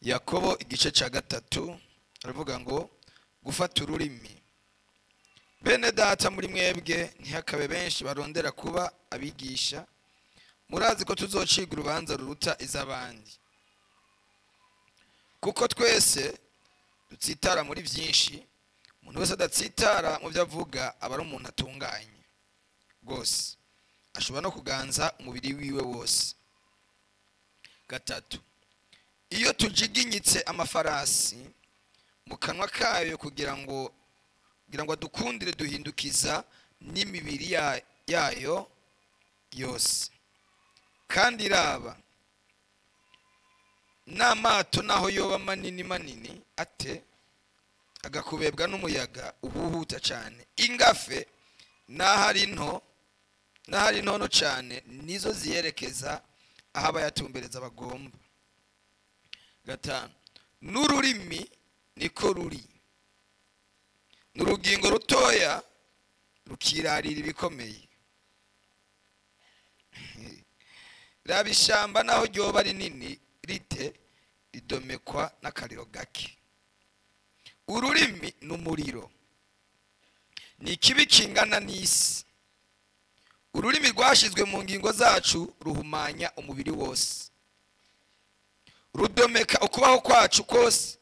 Yakobo igice cya 3 aravuga ngo gufata ururimi. Bene data, muri mwebwe ntihakabe benshi barondera kuba abigisha, murazi ko tuzociga urubanza ruruta iz'abandi. Kuko twese dutsitara muri byinshi, umuntu wese adatsitara mu byo avuga aba ari umuntu atunganye rwose, ashobora no kuganza umubiri wiwe wose. 3, iyo tujiginyitse amafarasi mu kanwa kayo kugira ngo adukundire, duhindukiza n'imibiri yayo yose. Kandi raba n'amato naho yoba manini manini ate, agakubebwa n'umuyaga uhuhuta cyane, ingafe n'ahari nto n'ahari ntono cyane nizo ziyerekeza aho abayatumbereza bagomba. 5, n'ururimi niko ruri, n'urugingo rutoya rukirarira ibikomeye. Raba ishyamba naho ryoba rinini rite, ridomekwa n'akariro gake. Ururimi ni umuriro, ni ikibi kingana n'isi. Ururimi rwashyizwe mu ngingo zacu ruhumanya umubiri wose, rudomeka ukubaho kwacu kose,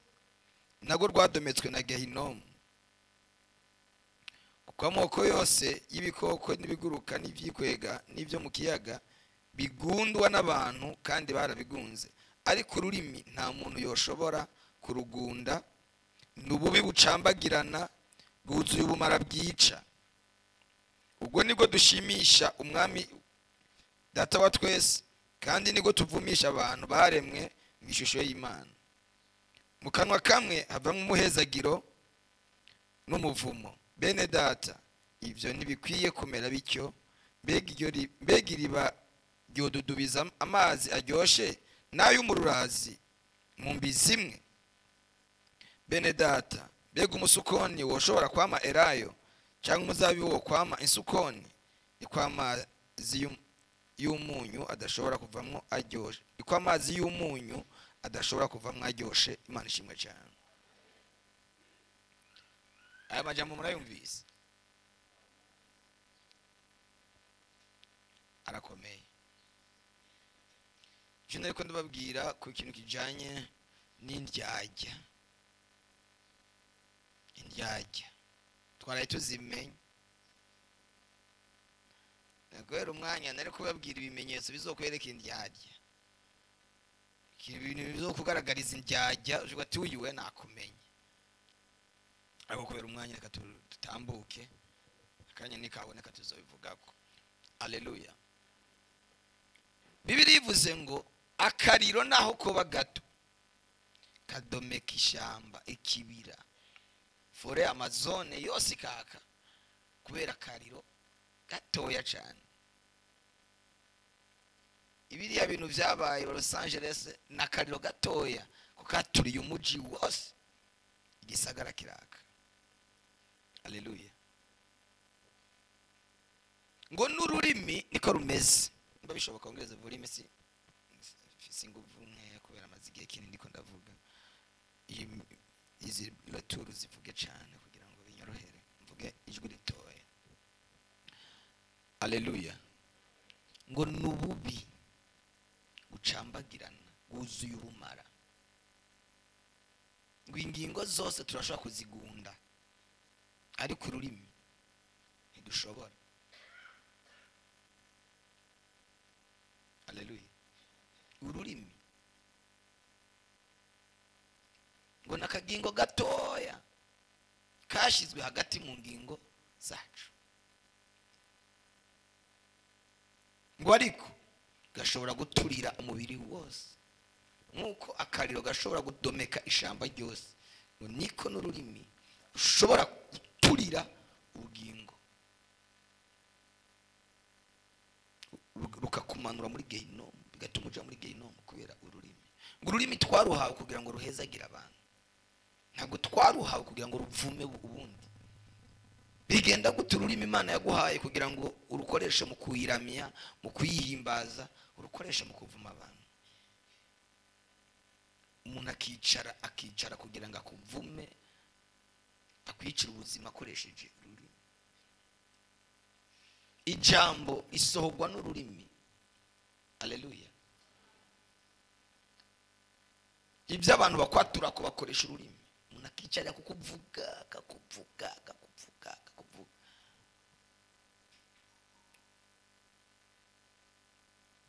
nabwo rwadometswe na Gehinomu. Kuko amoko yose y'ibikoko n'ibiguruka n'ibyikwega n'ibyo mu kiyaga bigundwa n'abantu, kandi barabigunze, ariko ururimi nta muntu yoshobora kurugunda, ni ububi bucambagirana, bwuzuye ubumara bwica. Ubwo nibwo dushimisha Umwami Data wa twese, kandi nibwo tuvumisha abantu baremwe mu ishusho y'Imana. Mu kanwa kamwe havamo umuhezagiro n'umuvumo. Bene data, ibyo ntibikwiye kumera bityo. Mbega iriba ryodudubiza amazi aryoshe n'ay'umururazi mu mbizi imwe? Bene data, mbega umusukoni woshobora kwama elayo, cyangwa umuzabibu wo kwama insukoni? Niko amazi y'umunyu adashobora kuvamo aryoshe, niko amazi y'umunyu adashobora kuvamo aryoshe. Imana ishimwe cyane. Aya majambo murayumvise, arakomeye. Je nariko ndababwira ku kintu kijanye n'indyarya. Indyarya twaraye tuzimenye. Naguhera umwanya nari kubabwira ibimenyetso bizokwereka indyarya, ibintu bizokugaragariza indyarya, uvuga ati uyu we nakumenye. Ariko kubera umwanya reka tutambuke, akanya nikaboneka tuzobivugako. Haleluya. Bibiliya ivuze ngo akariro naho koba gato kadomeka ishyamba, ikibira, fore Amazone yose ikaka kubera akariro gatoya cyane. Ibiriya bintu byabaye Los Angeles na akariro gatoya kukaturiye umuji wose, igisagara kiraka. Haleluya. Ngo n'ururimi niko rumeze. Niba bishoboka ongereze volume, si inguvu nkeya kubera amaze igihe kinini ndiko ndavuga. Izi retour zivuge cyane kugira ngo binyorohere mvuge ijwi ritoya. Haleluya. Ngo nububi gucambagirana bwuzuye ubumara, ngo ingingo zose turashobora kuzigunda, ariko ururimi ntidushobora. Haleluya. Ururimi ngo nakagingo gatoya kashizwe hagati mu ngingo zacu, ngo ariko gashobora guturira umubiri wose, nkuko akariro gashobora gudomeka ishamba ryose, ngo niko n'ururimi rushobora guturira urugingo rukakumanura muri Gehinomu, bigatuma uja muri Gehinomu kubera ururimi. Ngo ururimi twaruhawe kugira ngo ruhezagire abantu, ntabwo twaruhawe kugira ngo ruvume ubundi. Bigenda gute ururimi Imana yaguhaye kugira ngo urukoreshe mu kuyiramya, mu kuyihimbaza, urukoreshe mu kuvuma abantu? Umuntu akicara kugira ngo akuvume, akwicira ubuzima akoresheje ururimi. Ijambo isohorwa n'ururimi. Haleluya. Ibyo abantu bakwatura ko bakoresha ururimi. Umuntu akicara kukuvuga, akakuvuga, akakuvuga, akakuvuga.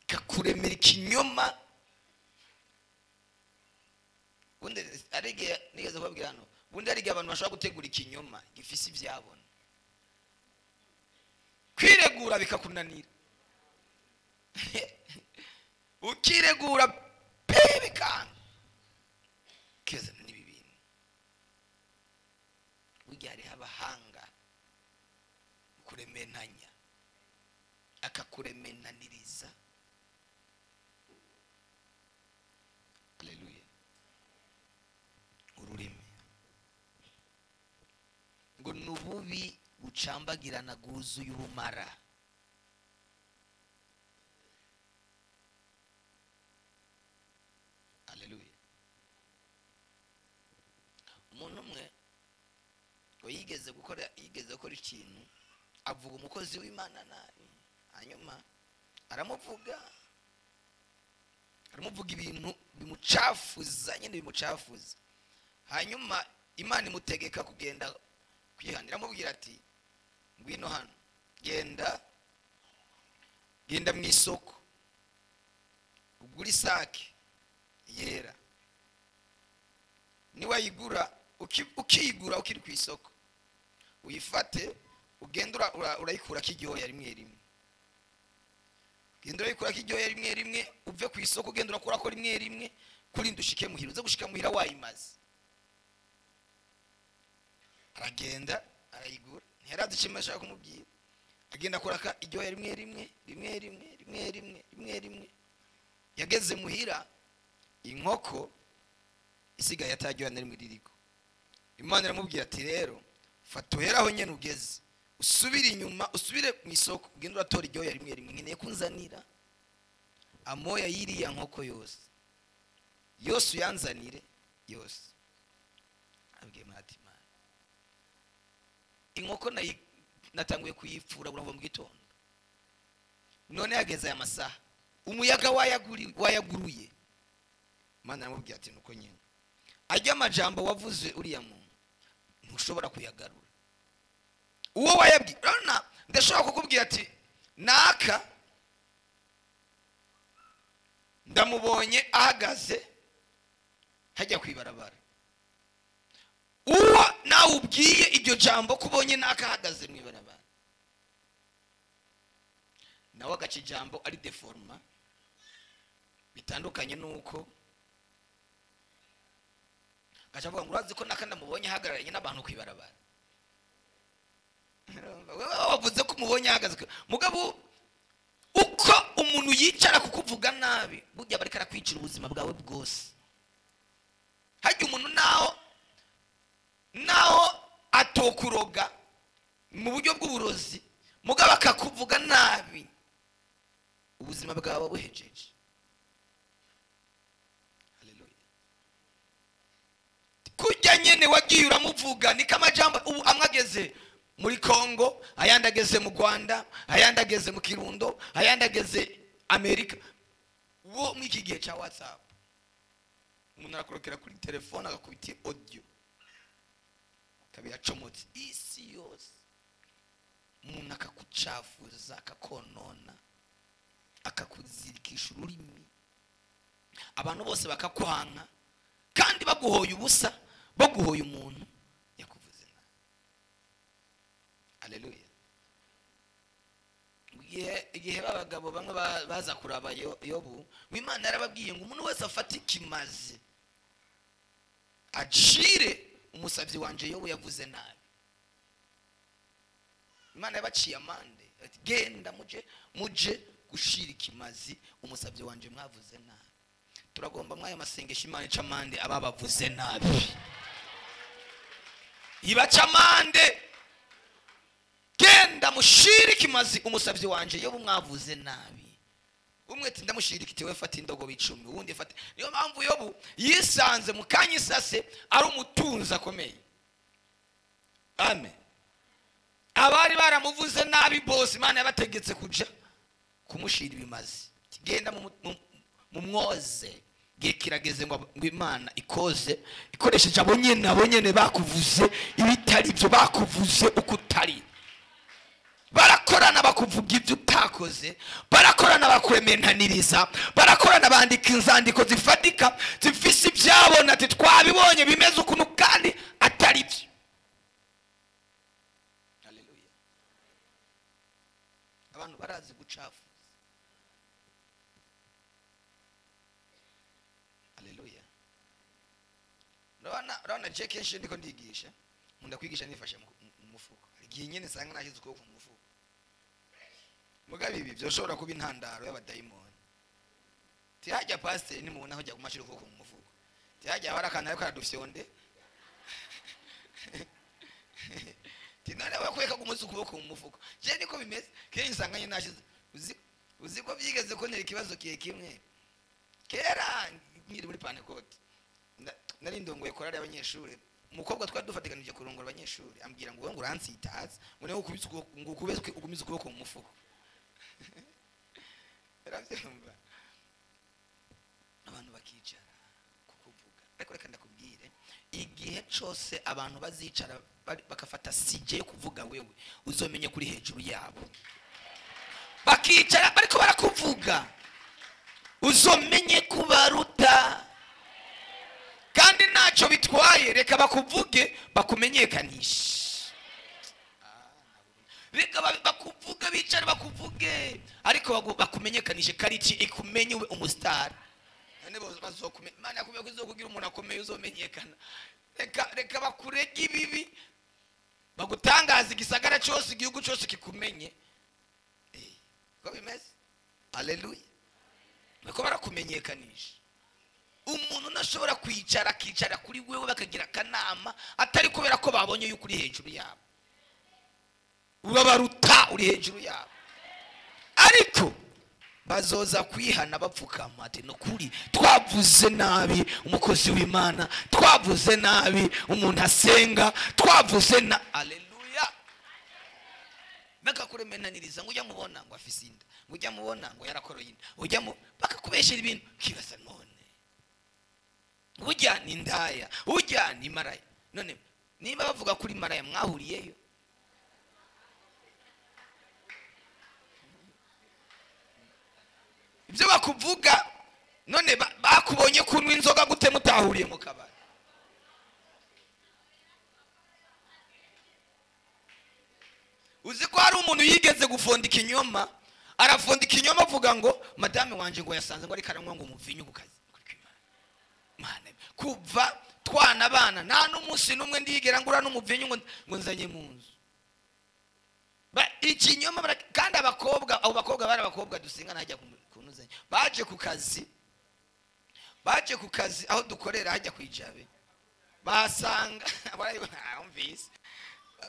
Kakuremera ikinyoma. Ubundi arige nigeze kubabwira hano, ubundi arige abantu bashobora gutegura ikinyoma gifise ivyabona. Kwiregura bikakunanira. Ukiregura pe bikanga. Keza nibi bintu. Burya hariho abahanga kuremenanya, akakuremenaniriza. Haleluya. Ururimi ngo nububi bucambagirana bwuzuye ubumara. Haleluya. Umuntu umwe ngo yigeze gukora ikintu, avuga umukozi w'Imana nabi, hanyuma aramuvuga ibintu bimucafuza nyine, bimucafuza. Hanyuma Imana imutegeka kugenda kwihanira, amubwira ati ngwino hano, genda mu isoko ugura isake yera, niwayigura ukiyigura ukiri ku isoko uyifate ugenda urayikura kiryoya rimwe rimwe, genda urayikura kiryoya rimwe rimwe, uve ku isoko ugenda urakura ko rimwe rimwe, kurinda ushike muhira, uze gushika muhira wayimaze. Aragenda arayigura, ntiyarazi icyo ashaka kumubwira, agenda akoraka iryoya rimwe rimwe rimwe rimwe rimwe rimwe rimwe rimwe. Yageze muhira inkoko isigaye ataryoya na rimwe ririko. Imana iramubwira ati rero fata uheraho nyene ugeze, usubire inyuma, usubire mu isoko ugende uratora iryoya rimwe rimwe, nkeneye kunzanira amoya yiriya nkoko yose yose, uyanzanire yose. Abwiye ati Imana, inkoko natanguye kuyipfura burava mu gitondo, none yageze aya masaha umuyaga wayaguruye. Imana iramubwira ati nuko nyine ajya amajambo wavuze uriya muntu ntushobora kuyagarura. Uwo wayabwiye, urabona ndashobora kukubwira ati naka ndamubonye ahagaze hajya kwibarabara, uwo nawe ubwiye iryo jambo kubonye naka ahagaze mu ibarabara, nawe agaca ijambo ari deforma bitandukanye nuko gaca avuga ngo urazi ko naka ndamubonye ahagararanye n'abantu kwibarabara. Wewe wavuze ko umubonye ahagaze, mugabo uko umuntu yicara kukuvuga nabi burya bariko arakwicira ubuzima bwawe bwose. Hajya umuntu naho atokuroga mu buryo bw'uburozi, mugabo akakuvuga nabi ubuzima bwawe buhejeje. Haleluya. Kujya nyene wagiye uramuvuga ni kamajambo ubu amwageze muri Kongo, ayandi ageze mu Rwanda, ayandi ageze mu Kirundo, ayandi ageze Amerika. Wo muri iki gihe cha WhatsApp umuntu arakorokera kuri telefone agakubita audio kabiyacomotse isi yose, umuntu akakucafuza, akakonona, akakuzirikisha ururimi, abantu bose bakakwanka kandi baguhoye ubusa, baguhoye umuntu yakuvuze nabi. Haleluya. Igihe babagabo bamwe baza kuraba Yobu, Imana yarababwiye ngo umuntu wese afate ikimazi acire umusavyi wanje Yobu yavuze nabi. Imana yabaciye amande ati genda muje gushira ikimazi umusavyi wanje mwavuze nabi. Turagomba mwaya masengesho Imana ica amande ababavuze nabi, ibaca amande. Genda mushire ikimazi umusavyi wanje Yobu mwavuze nabi. Umwe ati ndamushirikite we fata indogobe 10, uwundi fata. Niyo mpamvu Yobu yisanze mu kanyisase ari umutunzi akomeye. Amen. Abari baramuvuze nabi bose Imana yabategetse kuja kumushira ibimazi. Genda mu mwoze. Gihe kirageze ngo Imana ikoze ikoresheje abo nyene bakuvuze ibitari byo, bakuvuze uko utari. Barakorana bakuvuga ibyo utakoze, barakorana bakwementaniriza, barakorana bandika inzandiko zifatika zifise ibyabona ati twabibonye bimeze ukuntu kandi atari byo. Haleluya. Abantu barazi gucafuza. Haleluya. Urabona je kenshi ndiko ndigisha, nkunda kwigisha nifashe mu mufuko. Igihe nyene sanga nashize ukuboko mu mufuko. Mugabe ibi byoshobora kuba intandaro y'abadayimoni. Tihajya pastor ni mubona aho jya kumashira ukuboko mu mufuko. Tihajya barakana ariko aradufyonde. Tinane bakweka kumuzi ukuboko mu mufuko. Je niko bimeze, kenshi sanga nyene nashize uzi ko byigeze ko neri kibazo kiye kimwe. Kera nkiri muri Pentecote nari ndongoye korari y'abanyeshuri. Umukobwa twari dufatikanije kurongora abanyeshuri ambwira ngo ngo uransitaza ngo ne ukubise ngo ukubese ugumize ukuboko mu mufuko. Ravyumva. Abantu bakicara kukuvuga. Ariko reka ndakubwire, igihe cose abantu bazicara bakafata sije yo kuvuga wewe, uzomenye kuri hejuru yabo. Bakicara bariko barakuvuga, uzomenye kubaruta. Kandi ntacyo bitwaye, reka bakuvuge bakumenyekanishe. Reka bakuvuge bicare bakuvuge, ariko bakumenyekanishe kariki ikumenye ube umustar. None bazokumenya Imana yakumenye ko izokugira umuntu akomeye uzomenyekana. Reka bakurege ibibi bagutangaza igisagara cyose, igihugu cyose kikumenye. Ko bimeze? Haleluya. Bako barakumenyekanisha. Umuntu nashobora kwicara akicara kuri wewe bakagira akanama atari kubera ko babonye yuko uri hejuru yabo. Urabaruta, uri hejuru yabo. Ariko bazoza kwihana bapfukama ati no kuri twavuze nabi umukozi w'Imana, twavuze nabi umuntu asenga, twavuze na haleluya. Bakakuremenaniriza ngo ujya mubona ngo afise inda, ngo ujya mubona ngo yarakoroye inda, ujya bakakubeshera ibintu kibaza none ujya ni ndaya, ujya ni maraya. None niba bavuga kuri maraya mwahuriyeyo? Ibyo bakuvuga none bakubonye kunywa inzoga gute mutahuriye mu kabari? Uzi ko hari umuntu yigeze gufonda ikinyoma, arafonda ikinyoma avuga ngo madame wanje ngo yasanze ngo ariko aranywa ngo umuvinyu ku kazi. Mana, kuva twana bana nta n'umunsi n'umwe ndigera ngura n'umuvinyu ngo nzanye mu nzu. Ikinyoma. Kandi abakobwa, abo bakobwa bari abakobwa dusenga najya kunuzanya, baje ku kazi aho dukorera hajya kwijabe, basanga umvise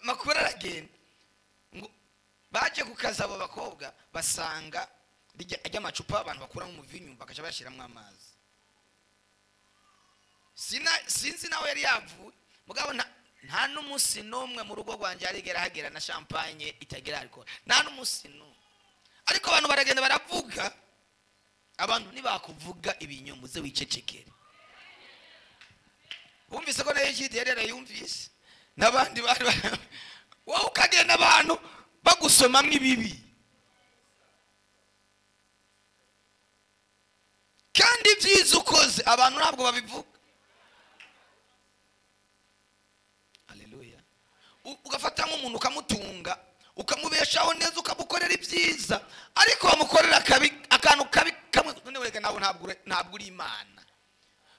makuru aragenda ngo baje ku kazi abo bakobwa basanga ajya amacupa abantu bakuramo umuvinyu bakaja bashiramwo amazi. Sinzi nawe yari yavuye mugabo nta n'umunsi n'umwe mu rugo rwanjye arigera hagera na champagne itagira alcool, nta n'umunsi n'umwe. Ariko abantu baragenda baravuga. Abantu nibakuvuga ibinyoma uze wicecekere. Wumvise ko nayo yidi yari yarayumvise n'abandi bari wowe ukagenda abantu bagusomamwe ibibi. Kandi ibyiza ukoze abantu ntabwo babivuga. Haleluya. Ugafata nk'umuntu ukamutunga, ukamubeshaho neza, ukamukorera ibyiza, ariko wamukorera akantu kabi kamwe, none wereka nawe ntabwo uri Imana.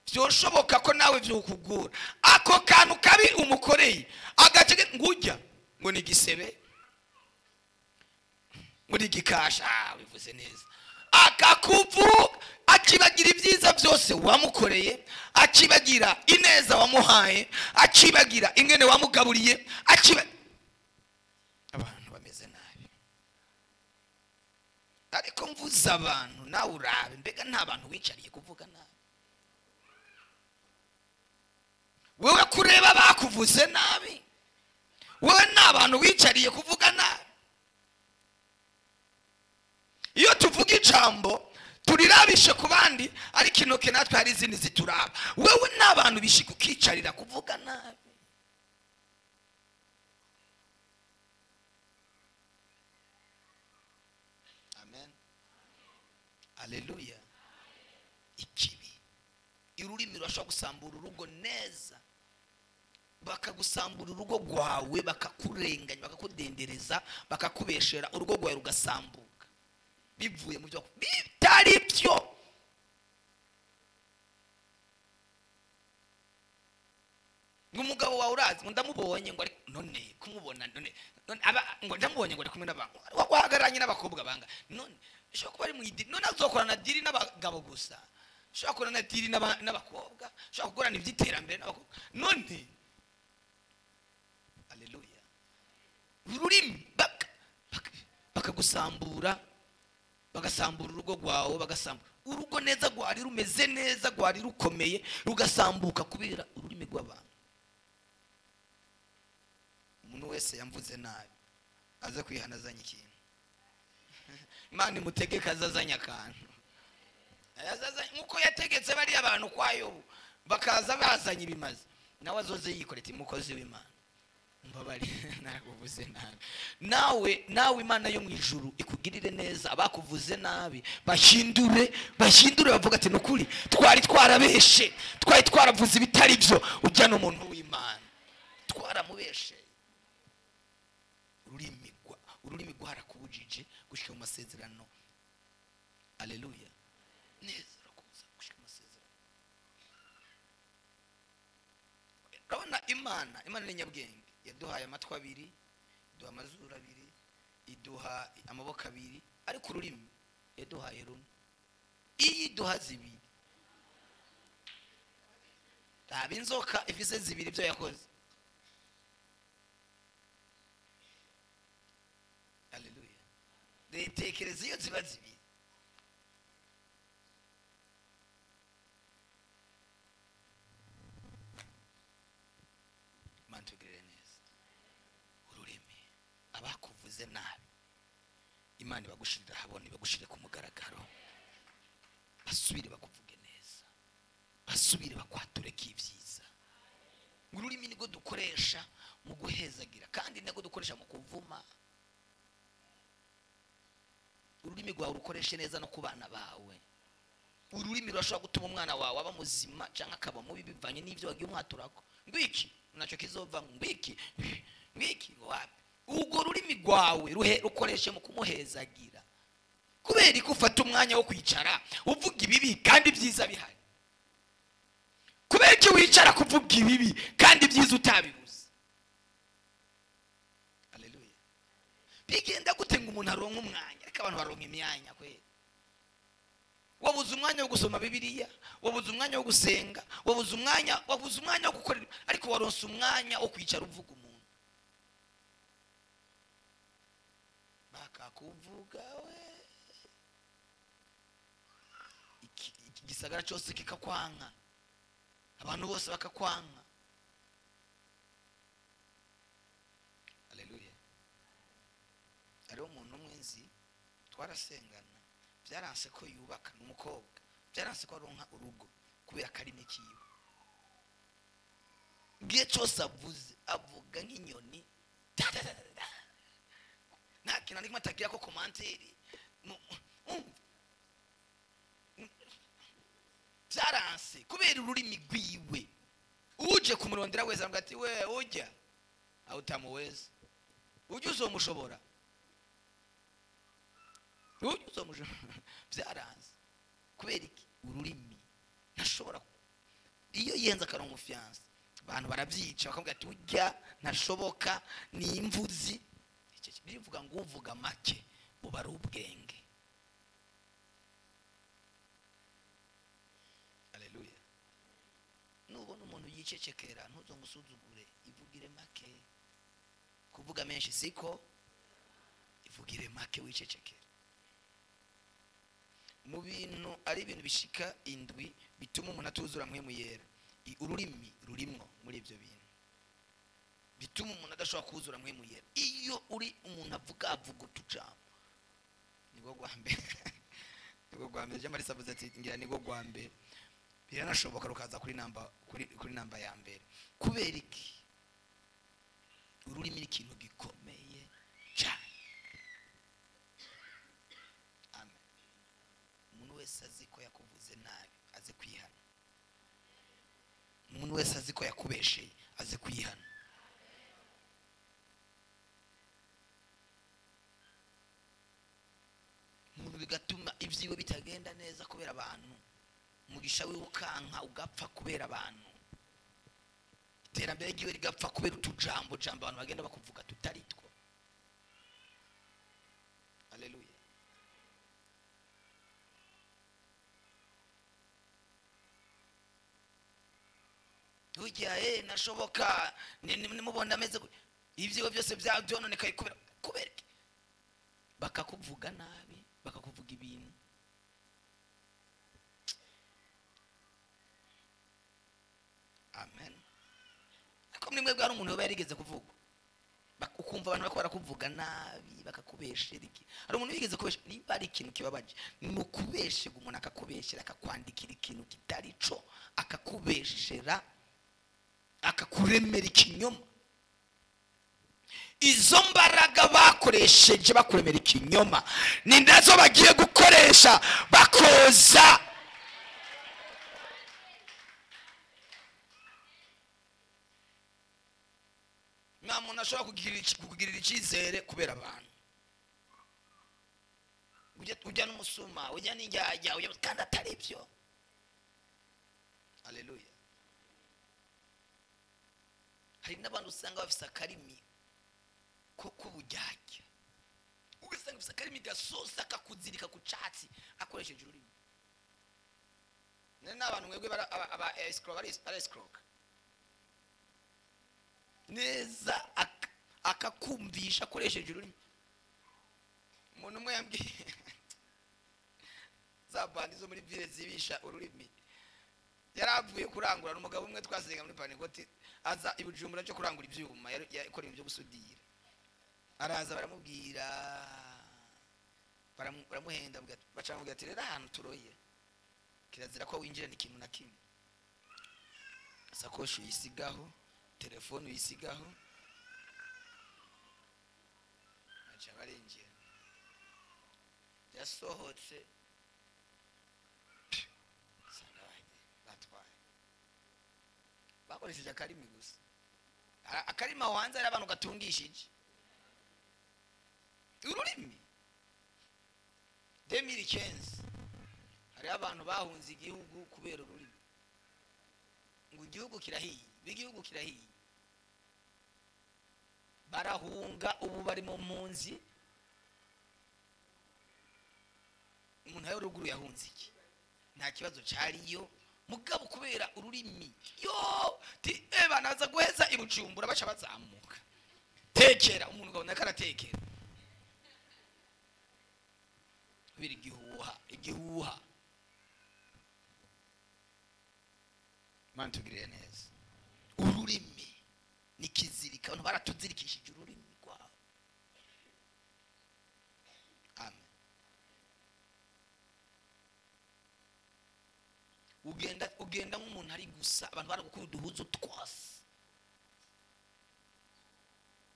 Byoshoboka ko nawe byukugura. Ako kantu kabi umukoreye agace ngujya ngo ni gisebe muri gikasha, bivuze neza. Akakuvuga akibagira ibyiza byose wamukoreye, akibagira ineza wamuhaye, akibagira ingene wamugaburiye, akiba. Abantu bameze nabi. Ariko mvuze abantu nawe urabe, mbega nta bantu wicariye kuvuga nabi. Wewe kureba bakuvuze nabi, wewe nta bantu wicariye kuvuga nabi. Iyo tuvuga ijambo turirabishe ku bandi, ariko intoke natwe hari izindi zituraba. Wewe nta bantu bishika ukicarira kuvuga nabi. Amen, haleluya. Ikibi, ururimi rurashobora gusambura urugo neza, bakagusambura urugo rwawe, bakakurenganya, bakakudendereza, bakakubeshera, urugo rwawe rugasambuka bivuye mu byo bitari byo. Umugabo wawe urazi ngo ndamubonye, ngo ari none kumubona none aba ngo ndamubonye ngo ari kumwe n'abantu wahagararanye n'abakobwa banga, none ushobora kuba ari mu idini, none azokorana diri n'abagabo gusa, ushobora gukorana diri n'abakobwa, ushobora gukorana iby'iterambere n'abakobwa, none haleluya. Ururimi bakagusambura, bagasambura urugo rwawe, bagasambura urugo neza rwari rumeze neza, rwari rukomeye, rugasambuka kubera ururimi rw'abantu. Umuntu wese yamvuze nabi aze kwihana azanye ikintu, Imana imutegeka azazanye akantu, nkuko yategetse bariya abantu kwa Yobu bakaza bazanye ibimazi, nawe azoze yikoreta umukozi w'Imana, mbabari narakuvuze nabi. Nawe Imana yo mu ijuru ikugirire neza, abakuvuze nabi bahindure bavuga ati nukuri twari twarabeshe, twari twaravuze ibitari byo, ujya n'umuntu w'Imana twaramubeshe. Ururimi rwarakubujije gushika mu masezerano. Haleluya, neza rakubuza gushika mu masezerano. Urabona Imana ni nyabwenge, yaduhaye amatwi abiri, iduha amazuru abiri, iduha amaboko abiri, ariko ururimi yaduhaye rumwe. Iyo iduha zibiri, raba inzoka ifise zibiri ibyo yakoze. Haleluya. Tekereza iyo ziba zibiri. Imana itugirire neza. Ururimi, abakuvuze nabi Imana ibagushirira habone, ibagushire ku mugaragaro, basubire bakuvuge neza, basubire bakwature k'ibyiza. Ururimi nirwo dukoresha mu guhezagira, kandi nirwo dukoresha mu kuvuma. Ururimi rwawe urukoreshe neza no ku bana bawe. Ururimi rurashobora gutuma umwana wawe aba muzima cyangwa akaba mubi bivanye n'ibyo wagiye umwaturako. Ngwiki nacyo kizova, ngwiki ngwiki wapi. Urwo rurimi rwawe rukoreshe mu kumuhezagira. Kubera ko ufata umwanya wo kwicara uvuga ibibi kandi ibyiza bihari. Kubera ko wicara kuvuga ibibi kandi ibyiza utabibuze. Haleluya. Bigenda gute ngo umuntu aronke umwanya? Ariko abantu baronka imyanya kweli. Wabuze umwanya wo gusoma Bibiliya, wabuze umwanya wo gusenga, wabuze umwanya wo gukora, ariko waronse umwanya wo kwicara uvuga umuntu. Bakakuvuga we, iki gisagara cyose kikakwanka, abantu bose bakakwanka. Haleluya. Hariho umuntu umwe nzi twarasengana, byaranse ko yubaka, n'umukobwa byaranse ko aronka urugo kubera akarimi kiwe. Igihe cyose avuze avuga nk'inyoni, nta kintu na kimwe atagira ko komanteri. Byaranse kubera ururimi rwiwe. Uje kumurondera wese avuga ati we ujya aho utamuweza, ujya uzomushobora, ujya uzomushobora. Byaranze kubera iki? Ururimi. Ntashobora. Iyo yenze akaronka umufiyanse abantu barabyica bakavuga ati ujya ntashoboka, ni imvuzi. Bivuga ngo uvuga make buba ari ubwenge. Haleluya. Nubona umuntu yicecekera ntuzomusuzugure, ivugire make. Kuvuga menshi siko, ivugire make wicecekera. Mu bintu ari ibintu bishika indwi bituma umuntu atuzura Mpwemu Yera, ururimi rurimwo muri ibyo bintu bituma umuntu adashobora kuzura Mpwemu Yera. Iyo uri umuntu avuga avuga utujambo, nibwo rwa mbere, nibwo rwa mbere. Jean Marie avuze ati ngira nibwo rwa mbere, biranashoboka rukaza kuri namba, kuri namba ya mbere. Kubera iki? Ururimi ni ikintu gikomeye cyane. Amen. Umuntu wese azi ko yakuvuze nabi azi kwihana. Umuntu wese azi ko yakubesheye azi kwihana. Umuntu bigatuma ibyiwe bitagenda neza kubera abantu, umugisha wiwe ukanka ugapfa kubera abantu, iterambere ryiwe rigapfa kubera utujambo jambo abantu bagenda bakuvuga tutari two. Haleluya. Ujya nashoboka nimubona ameze ibyiwe byose byononekaye kubera bakakuvuga nabi, bakakuvuga ibintu. Amen. Ariko nimwe bwa umuntu yoba yarigeze kuvuga, ukumva abantu bako barakuvuga nabi, bakakubeshera iki. Hari umuntu yigeze kubesha, niba ari ikintu kibabaje ni ukubeshega umuntu akakubeshera, akakwandikira ikintu kitari cyo, akakubeshera, akakuremera ikinyoma. Izo mbaraga bakoresheje bakuremera ikinyoma ni nazo bagiye gukoresha bakoza. Nta muntu ashobora kukugirira icyizere kubera abantu. Ujya n'umusuma, ujya n'injyajya, kandi atari byo. Haleluya. Hari n'abantu usanga bafise akarimi ko kubujyajya, ugasanga bafise akarimi gasosa kakuzirika ku catsi akoresheje ururimi. N'abantu mwebwe aba escroc, bari escroc neza, akakumvisha akoresheje ururimi. Umuntu umwe yambwiye za bandi zo muri ville zibisha ururimi, yaravuye kurangura n'umugabo umwe twasenga muri Panegoti, aza i Bujumbura cyo kurangura ibyuma, yakora ibyo gusudira. Araza baramubwira, baramuhenda, bacamubwira ati rero ahantu turoye kirazira ko winjira ni ikintu na kimwe, sakoshi uyisigaho, telefone uyisigaho. Aca barinjira, yasohotse batwaye, bakoresheje akarimi gusa. Akarima wanza ari abantu gatungishije ururimi. 2015 hari abantu bahunze igihugu kubera ururimi, ngo igihugu kirahiye, igihugu kirahiye, barahunga. Ubu bari mu mpunzi. Umuntu ayo ruguru yahunze iki? Nta kibazo cariyo, mugabo kubera ururimi. Yo ti banaza guheza i Bujumbura baca bazamuka tekera, umuntu ukabona karatekera kubera igihuha, igihuha. Imana tugirire neza. Ururimi ni kizirika, abantu baratuzirikishije ururimi rwabo. Amen. Ugenda nk'umuntu ari gusa, abantu baragukura uduhuzo twose.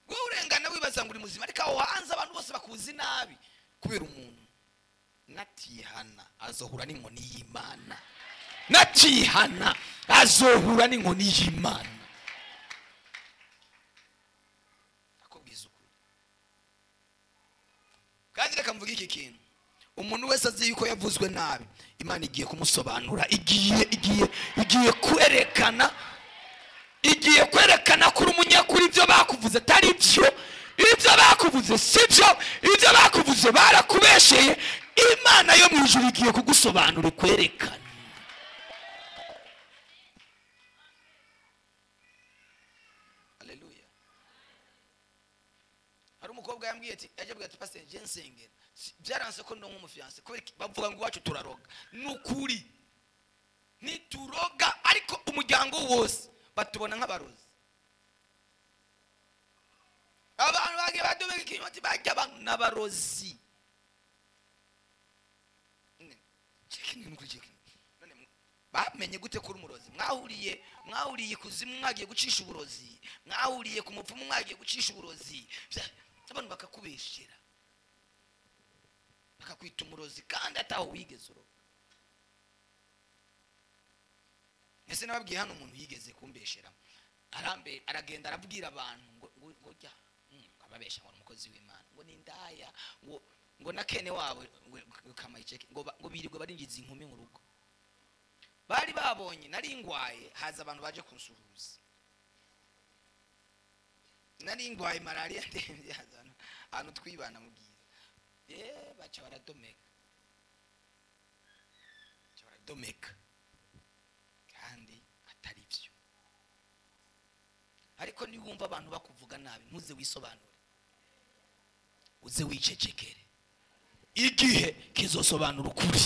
Wowe urengana wibaza ngo uri muzima, ariko aho hanze abantu bose bakuzi nabi kubera umuntu. Natihana azohura n'inkoni y'Imana. Natihana azohura n'inkoni y'Imana. Akubwiza ukuri. Kandi reka mvuge iki kintu. Umuntu wese azi yuko yavuzwe nabi, Imana igiye kumusobanura, igiye kwerekana, igiye kwerekana kuri umunyakuri ibyo bakuvuze atari byo, ibyo bakuvuze si byo, ibyo bakuvuze barakubesheye. Imana yo mu ijuru igiye kugusobanura ikwerekana. Haleluya. Hari umukobwa Umukobwa yambwiye ati, yaje avuga ati pastor je nsengera byaranse ko ndonka umufiance, kubera bavuga ngo iwacu turaroga. Nukuri nituroga, ariko umuryango wose batubona nk'abarozi. Abantu bagiye badubeka ikinyoma bajya abantu n'abarozi. Bamenye gute kuri umurozi? Mwahuriye kuzimu mwagiye gucisha uburozi, mwahuriye ku mupfumu mwagiye gucisha uburozi. Abantu bakakubeshera bakakwita umurozi kandi ataho wigeze uroga. Ese nababwiye hano umuntu yigeze kumbeshera, arambe aragenda arabwira abantu ngo ngo jya ababesha ngo umukozi w'Imana ngo ni ndaya, ngo nakene wabo kamayiceke, ngo birirwe barinjiza inkumi mu rugo. Bari babonye nari ngwaye, haza abantu baje kunsuhuza. Nari ngwaye malaria ndemvye, haza ahantu twibana mubwiza. Baca baradomeka. Baca baradomeka. Kandi atari byo. Ariko niwumva abantu bakuvuga nabi, ntuze wisobanure. Uze wicecekere. Igihe kizosobanura ukuri.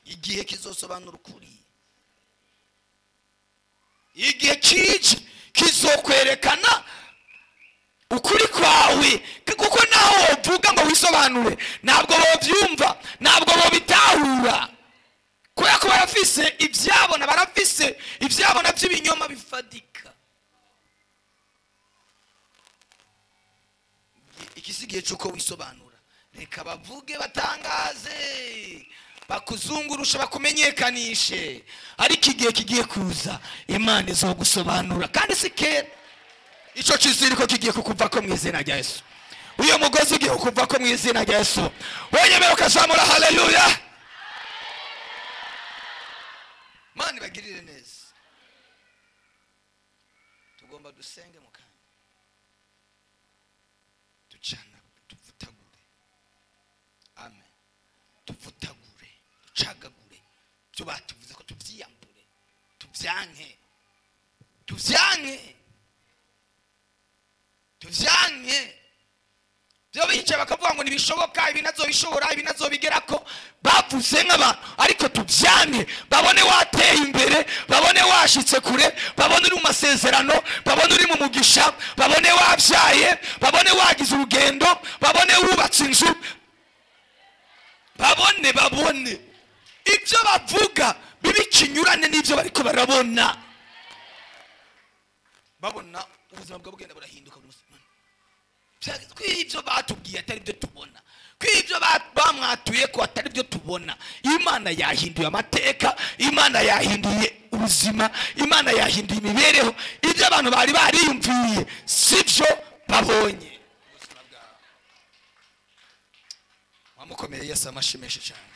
Igihe kizosobanura ukuri. Igihe kije kizokwerekana ukuri kwawe, kuko naho uvuga ngo wisobanure ntabwo bovyumva, ntabwo bobitahura, kubera ko barafise ivyabona, barafise ivyabona by'ibinyoma bifadika. Ikisigiye cyuko wisobanura, reka bavuge, batangaze, bakuzungurusha, bakumenyekanishe, ariko igihe kigiye kuza Imana izogusobanura. Kandi si kera, ico kiziriko kigiye kukuva ko mu izina rya Yesu. Uyo mugozi ugiye kukuva ko mu izina rya Yesu. Wenyemera ukazamura haleluya. Mani bagirire neza. Tugomba dusenge mu kanya, ducana, tuvutagure. Amen. Tuvutagure, ducagagure byo batuvuze ko tuvyiyambure, tuvyanke, tuvyanke, tuvyanke. Byo bice bakavuga ngo nibishoboka, ibi nazo bishobora, ibi nazo bigerako, bavuze nk'abantu, ariko tuvyanke. Babone wateye imbere, babone washitse kure, babone uri mu masezerano, babone uri mu mugisha, babone wabyaye, babone wagize urugendo, babone wubatse inzu, babone ibyo bavuga bibi kinyurane n'ibyo bariko barabona. Babona ubuzima bwabo bugenda burahinduka buri munsi. Kw'ibyo batubwiye atari byo tubona, kw'ibyo bamwatuye ko atari byo tubona. Imana yahinduye amateka, Imana yahinduye ubuzima, Imana yahinduye imibereho. Ibyo abantu bari bariyumviye sibyo babonye. Wamukomeye Yesu amashimishe cyane.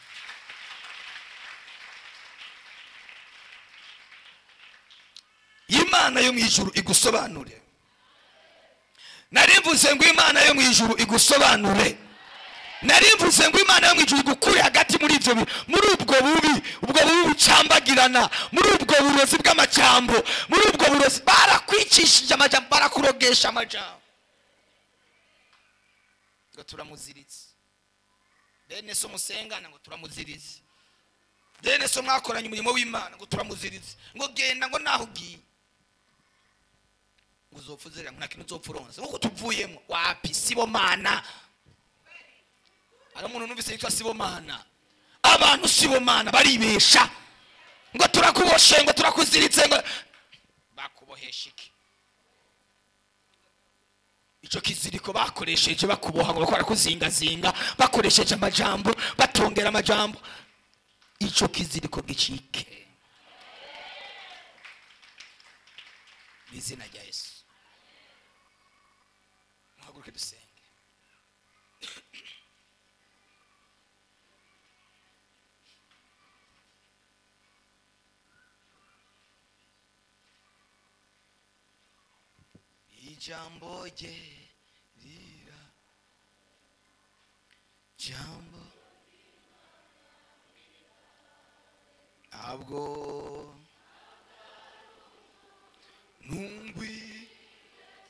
Imana yo mu ijuru igusobanure. Narivuze ngo Imana yo mu ijuru igusobanure. Narivuze ngo Imana yo mu ijuru igukure hagati muri ibyo, muri ubwo bubi, ubwo bubi bucambagirana, muri ubwo burozi bw'amajambo, muri ubwo burozi barakwicishije amajambo, barakurogesha amajambo. Ngo turamuziritse. Bene so musengana ngo turamuziritse. Bene so mwakoranye umurimo w'Imana ngo turamuziritse. Ngo genda ngo naho ugiye uzopfuzera nta kintu uzopfuronse nkuko tuvuyemo. Wapi sibomana. Ari umuntu numvise yitwa sibomana. Abantu sibomana baribesha ngo turakuboshe, ngo turakuziritse, ngo bakubohesha iki? Ico kiziriko bakoresheje bakuboha ngo bakora kuzingazinga, bakoresheje amajambo, batongera amajambo, ico kiziriko gicike mu izina rya Yesu. Muhaguruke dusenge. Ijambo rye rira, jambo ntabwo nungwi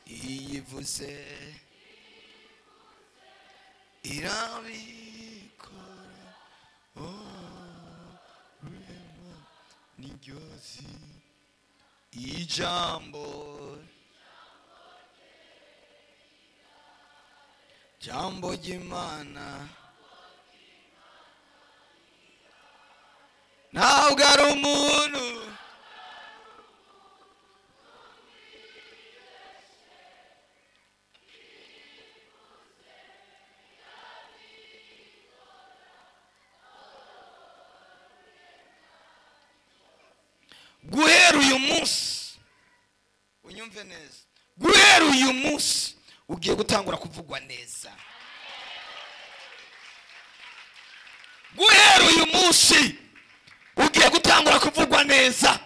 iyi Ivuze irabikora. Oh, rurema n'iryozi ijambo jambo ry'Imana ntabwo ari umuntu. Guhera uyu munsi unyumve neza, guhera uyu munsi ugiye gutangura kuvugwa neza. Guhera uyu munsi ugiye gutangura kuvugwa neza.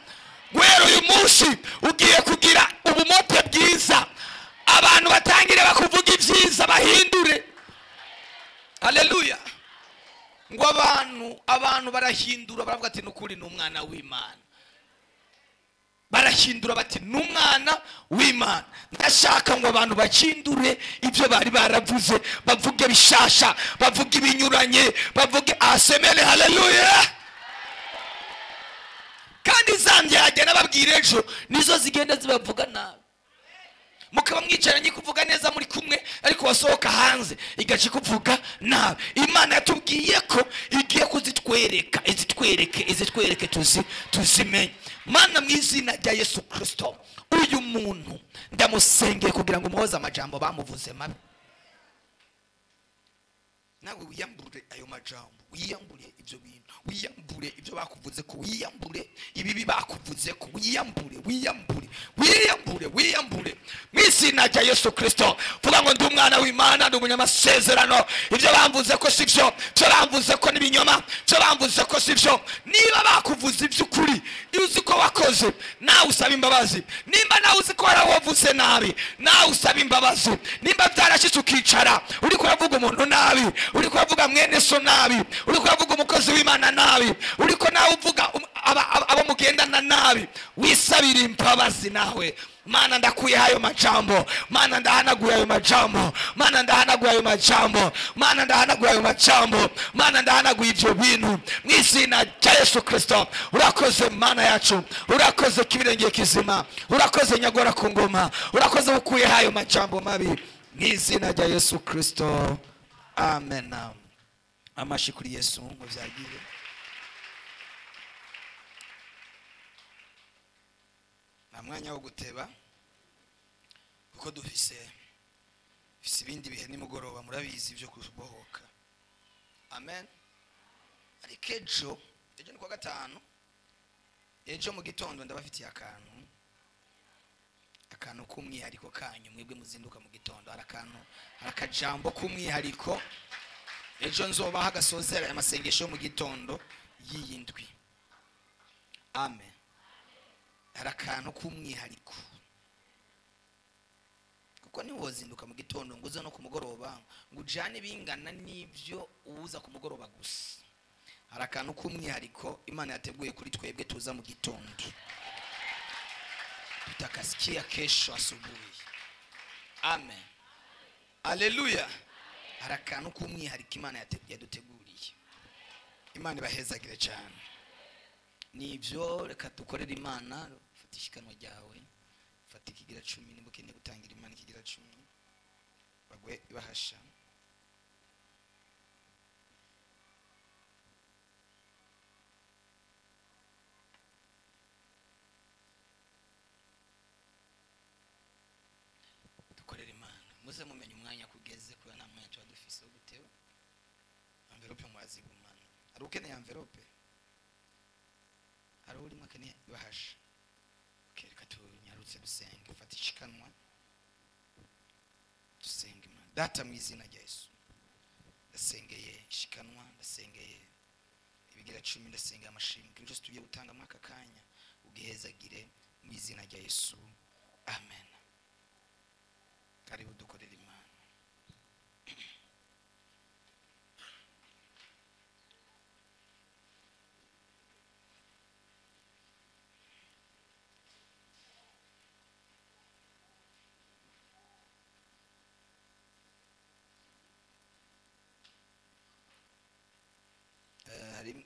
Guhera uyu munsi ugiye kugira ubumote bwiza, abantu batangire bakuvuga ibyiza bahindure. Haleluya. Ngo abantu barahindura baravuga ati nukuri ni umwana w'Imana. Barahindura bati n'umwana w'Imana. Ndashaka ngo abantu bakindure ibyo bari baravuze, bavuge bishasha, bavuge ibinyuranye, bavuge asemele. Haleluya. Kandi zanjye nababwira ejo nizo zigenda zibavuga nabi. Mukaba mwicaranye kuvuga neza muri kumwe, ariko wasohoka hanze igaca kuvuga nabi. Imana yatubwiye ko igiye kuzitwereka, izitwereke, izitwereke tuzimenye. Mana mu izina rya Yesu Kristo, uyu muntu ndamusengeye kugira ngo umuhoze amajambo bamuvuze mabi. Nawe wiyambure ayo majambo, wiyambure ibyo bintu, wiyambure ibyo bakuvuze ko, wiyambure ibibi bakuvuze ko, wiyambure, wiyambure, wiyambure, wiyambure mu izina rya Yesu Kristo. Vuga ngo ndi umwana w'Imana, ndi umunyamasezerano. Ibyo bamvuze ko si byo, ibyo bamvuze ko n'ibinyoma, ibyo bamvuze ko si byo. Niba bakuvuze iby'ukuri, iyo uzi ko wakoze, nawe usaba imbabazi. Nimba nawe uzi ko waravuze nabi, nawe usaba imbabazi. Nimba byarashitse ukicara uri kuravuga umuntu nabi, uri kuvuga mwene so nabi, uri kuvuga umukozi w'Imana nabi, uri ko nawe uvuga abo mugendana nabi, wisabira imbabazi nawe. Mana ndakuye hayo majambo, Mana ndahanaguye ayo majambo, Mana ndahanaguye ayo majambo, Mana ndahanaguye ayo majambo, Mana ndahanaguye ibyo bintu mu izina rya Yesu Kristo. Urakoze Mana yacu, urakoze kibirenge kizima, urakoze nyagora ku ngoma, urakoze ukuye hayo majambo mabi mu izina rya Yesu Kristo. Amen. Amashi kuri Yesu ngo byagiye. Nta mwanya wo guteba kuko dufise ibindi bihe nimugoroba, murabizi byo kubohoka. Amen. Ariko ejo ni kwa gatanu, ejo mu gitondo ndabafitiye akantu k'umwihariko kanyu mwebwe muzinduka mu gitondo. Hari akajambo k'umwihariko ejo nzobaha agasozera amasengesho mu gitondo y'iyi ndwi. Amen. Hari akantu k'umwihariko kuko ntiwozinduka mu gitondo ngo uze no ku mugoroba ngo ujane bingana n'ibyo uza ku mugoroba gusa. Hari akantu k'umwihariko Imana yateguye kuri twebwe tuza mu gitondo, tutakasikia kesho asubuhi. Amen. Haleluya. Hari akantu k'umwihariko Imana yaduteguriye. Imana ibahezagire cyane. Nibyo, reka dukorere Imana. Fata ishikanwa ryawe, fata ikigira 10 nimba ukeneye gutangira Imana ikigira 10, bagwe ibahasha. Dukorere Imana. Muze mumenye umwanya kugeze kuba nta mwanya tuba dufise wo guteba. Envelope mwazigumana. Ari ukeneye envelope? Hari urimo akeneye ibahasha? Okay, reka tunyarutse dusenge. Fata ishikanwa dusenge Imana. Data mu izina rya Yesu, ndasengeye ishikanwa, ndasengeye ibigira 10, ndasengeye amashimwe byose tugiye gutanga mwaka kanya, ugihezagire mu izina rya Yesu. Amen. Karibu dukorere Imana.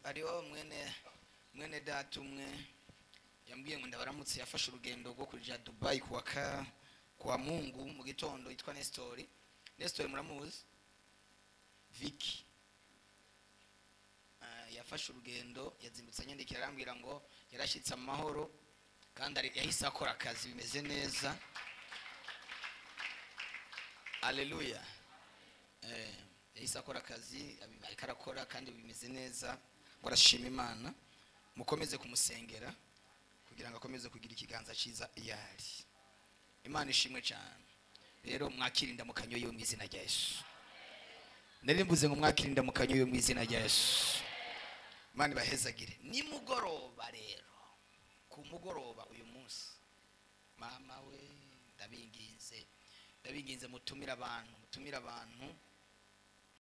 Hariho mwene data umwe yambwiye ngo ndabaramutse, yafashe urugendo rwo kuja Dubai kuwa Mungu mu gitondo, yitwa Nestori. Nestori muramuzi? Vicky. Yafashe urugendo, yazindutse anyandikira arambwira ngo yarashyitse amahoro kandi yahise akora akazi bimeze neza. Aleluya. Yahise akora akazi, ariko arakora kandi bimeze neza, ngo arashima Imana. Mukomeze kumusengera kugira ngo akomeze kugira ikiganza cyiza iyo ari. Imana ishimwe cyane. Rero mwakire indamukanyo yo mu izina rya Yesu. Nari mvuze ngo mwakire indamukanyo yo mu izina rya Yesu. Imana ibahezagire. Nimugoroba rero, ku mugoroba uyu munsi, mama we, ndabinginze, ndabinginze mutumire abantu, mutumire abantu.